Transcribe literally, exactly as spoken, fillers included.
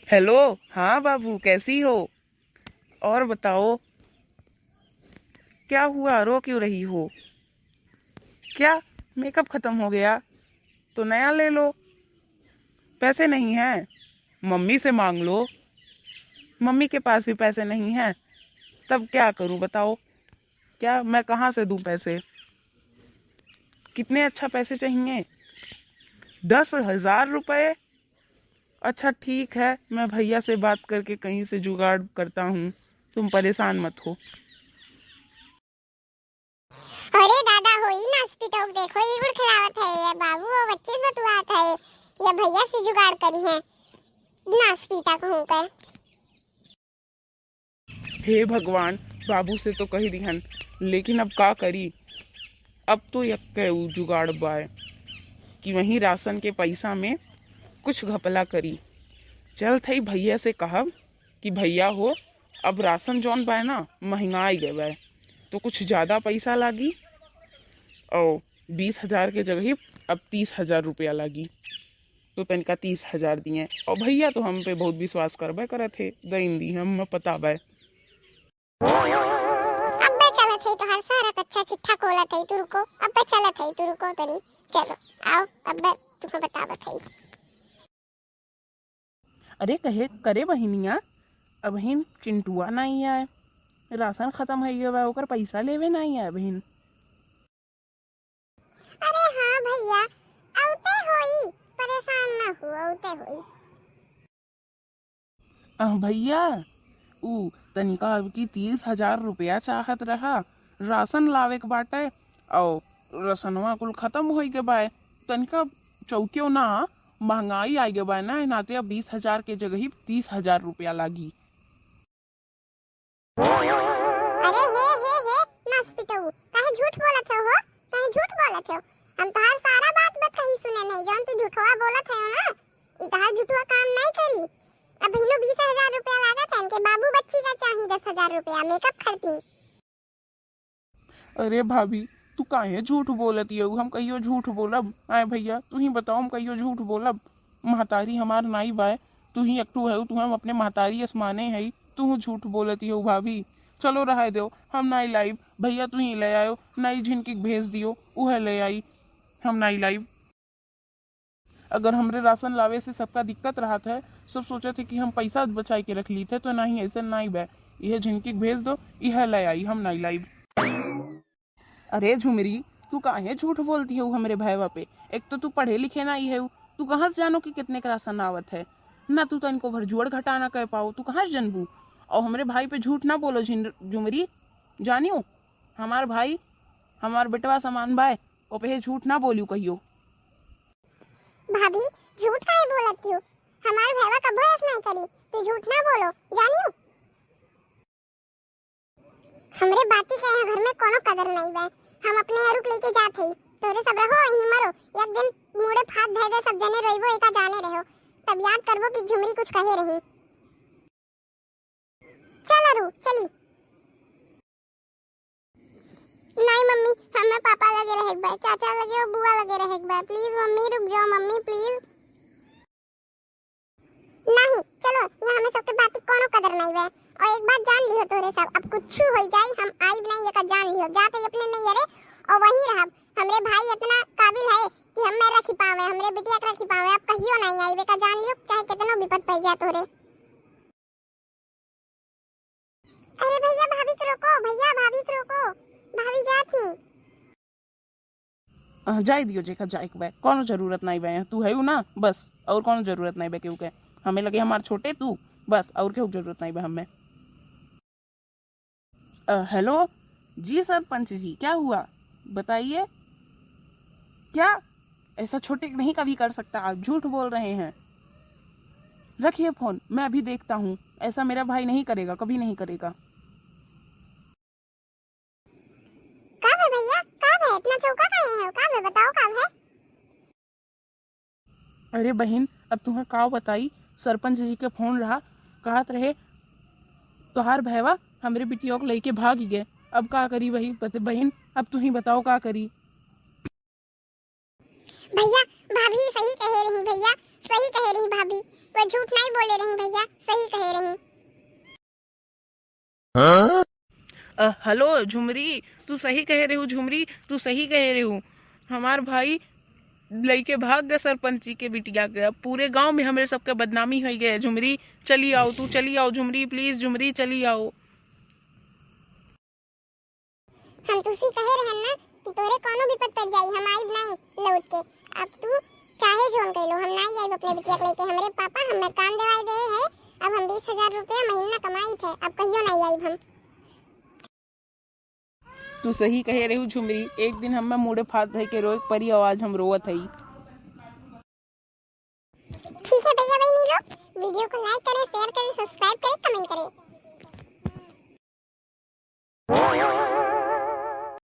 हेलो, हाँ बाबू, कैसी हो? और बताओ, क्या हुआ, रो क्यों रही हो? क्या मेकअप खत्म हो गया? तो नया ले लो। पैसे नहीं हैं, मम्मी से मांग लो। मम्मी के पास भी पैसे नहीं हैं, तब क्या करूं बताओ? क्या मैं कहाँ से दूं पैसे? कितने अच्छा पैसे चाहिए? दस हजार रुपये? अच्छा ठीक है, मैं भैया से बात करके कहीं से जुगाड़ करता हूँ, तुम परेशान मत हो। अरे दादा, होई नास पिटौक, देखो ई गुड़ खिलावत है, ये बाबू वो बच्चे बतुआत है, ये भैया से जुगाड़ करी है नास पीटा कहूँ के। हे भगवान, बाबू से तो कही दिहन, लेकिन अब का करी? अब तो यक्के उ जुगाड़ बाय कि वहीं राशन के पैसा में कुछ घपला करी। चल थई भैया से कहब कि भैया हो, अब राशन जौन बाय ना, महंगाई गए बाय, तो कुछ ज़्यादा पैसा लागी और बीस हजार के जगह अब तीस हजार रुपया लागी। तो तनिका तीस हजार दिए। और भैया तो हम पे बहुत विश्वास करबे करत है, दइन दी हम पता बे। अब्बे चलत है तोहार सारा कच्चा चिट्ठा खोलत है, तू रुको, अब्बे चलत है, तू रुको तनी, चलो, आओ, अब्बे तुमको बतावत है। अरे कहे, करे बहिनिया, अबहिन चिंटुआ नाई आए, राशन खत्म है गया बा, ओकर पैसा लेवे नाई आए बहिन। अरे हाँ भैया, औते होई, परेशान ना हो, औते होई। अह भैया, ऊ तनिका अब की तीस हजार रुपया चाहत रहा, राशन लावे के बाटे, और राशनवा कुल खत्म होई के बाय। तनिका चौकियो ना, महंगाई आई के बाय ना, नाते अब बीस हजार के जगह ही तीस हजार रुपया लागी। अरे हे, हे, हे, नास पिटऊ, काहे झूठ बोलत हो, हो? काहे झूठ बोलत हो? हम तोहार सारा बात बतकही सुने नहीं, जौन तू झूठवा बोलत हो ना, ई तोहार झूठवा काम नहीं करी। अब इनो बीस हजार रुपया लागत है, इनके बाबू बच्ची का चाही दस हजार रुपया, मेकअप खर्ची। अरे भाभी, तू काहे झूठ बोलत यऊ? हम कहियो झूठ बोलब? आए भैया, तू ही बताओ, हम कहियो झूठ बोलब? महतारी हमार नाई बाय, तू ही एकटू है, तू हम अपने महतारी अस माने है, तू झूठ बोलत यऊ भाभी। चलो रहे दो, हम नाई लाइब। भैया तू ही ले आयो, नाई झिनकी के भेज दियो, उहे ले आई, हम नाई लाइब। अगर हमरे राशन लावे से सबका दिक्कत रहत है, सब सोचत है कि हम पैसा बचाई के रख लीत है, तो नहीं, ऐसे नाई बे। यह झिनकी के भेज दो, यह ले आई, हम नाई लाइब। अरे झुमरी, तू काहे झूठ बोलती हो हमरे भैवा पे? एक तो तू पढ़े लिखे नाई है, तू कहाँ से जानो कि कितने का राशन आवत है? ना तू तनिको भर जोड़ घटाना कह पाओ, तू कहाँ से जनबू? और हमरे भाई पे झूठ ना बोलो झिन-, झुमरी, जानियो, हमार भाई हमार बेटवा समान बाय, ओपे झूठ ना बोलियो कहियो। भाभी, झूठ काहे बोलत हो? हमार भैवा कभो ऐस नहीं करी, तू झूठ ना बोलो, जानियो। हमरे बाती के यहाँ घर में कोनो कदर नहीं बा। हम अपने अरुक लेके जात हई, तोरे सब रहो यहीं मरो, एक दिन मुड़े फात धे दे, सब जने रोइबो एका जाने रहो, तब याद करबो कि झुमरी कुछ कहे रही। चल अरु, चली। नहीं मम्मी, हमें पापा लगे रहे के बा, चाचा लगे और बुआ लगे रहे के बा। प्लीज मम्मी रुक जाओ, मम्मी प्लीज। नहीं, चलो, यहाँ हमें सबके बात की कोनो कदर नहीं बा। और एक बात जान लिहो तोरे सब, अब कुछ हो जाई, हम आइब नहीं, ये का जान लिहो। जात है अपने नहीं अरे, और वहीं रहब। हमरे भाई इतना काबिल है कि हम मैं रखी पावे, हमरे बिटिया के रखी पावे, अब कहियो नहीं आइबे का जान लियो, चाहे कितनो विपद पड़ जाए तोरे। अरे भैया, भाभी के रोको, भैया, भाभी के रोको, भाभी जात ही। अह, जाए दियो, जेका जाए के बा, कौनो जरूरत नहीं बा, तू है ना, बस, और कौनो जरूरत नहीं बा केहू के। हमें लगे हमार छोटे तू, बस, और केहू के जरूरत नहीं बा हमें। अ, हेलो, जी सरपंच जी, क्या हुआ? बताइए। क्या? ऐसा छोटे नहीं कभी कर सकता, आप झूठ बोल रहे हैं। रखिए फोन, मैं अभी देखता हूँ, ऐसा मेरा भाई नहीं करेगा, कभी नहीं करेगा। का बे भैया, का बे? इतना चौका काहे है? का बे, बताओ का है? अरे बहिन, अब तुम्हें का बताई, सरपंच जी के फोन रहा, कहत रहे, "तोहार भैवा हमरे बिटिया के लेके भाग गए।" अब का करी वही बत-, बहिन, अब तू ही बताओ का करी? भैया, भाभी सही कहे रही भैया, सही कहे रही भाभी। कोई झूठ नाहीं बोले रही भइया, सही कहे रही। हाँ? अ, हेलो झुमरी, तू सही कहे रहू झुमरी, तू सही कहे रहू। हमार भाई लइके भाग गए सरपंची के बिटिया के। अब पूरे गांव में हमरे सबके बदनामी होइ गए। झुमरी चली आओ, तू चली आओ झुमरी, please झुमरी चली आओ। हम तुसी कहे रहन ना कि तोहरे कौनो विपद पड़ जाई, हम आइब नाहीं लौट के। अब तू चाहे जोन कह लो, हम नाहीं आइब अपने बिटिया के लेके। हमरे पापा हमें काम देवाए दे है, अब हम बीस हजार रुपया महीना कमाई थे, अब कहियो नाहीं आइब हम। तू सही कहे रहू झुमरी, एक दिन हमें मुड़े फात धइ के रोए के परी, और आज हम रोवत हई। ठीक है भइया बहिनी लोग, video को like करें, share करें, subscribe करें, comment करें।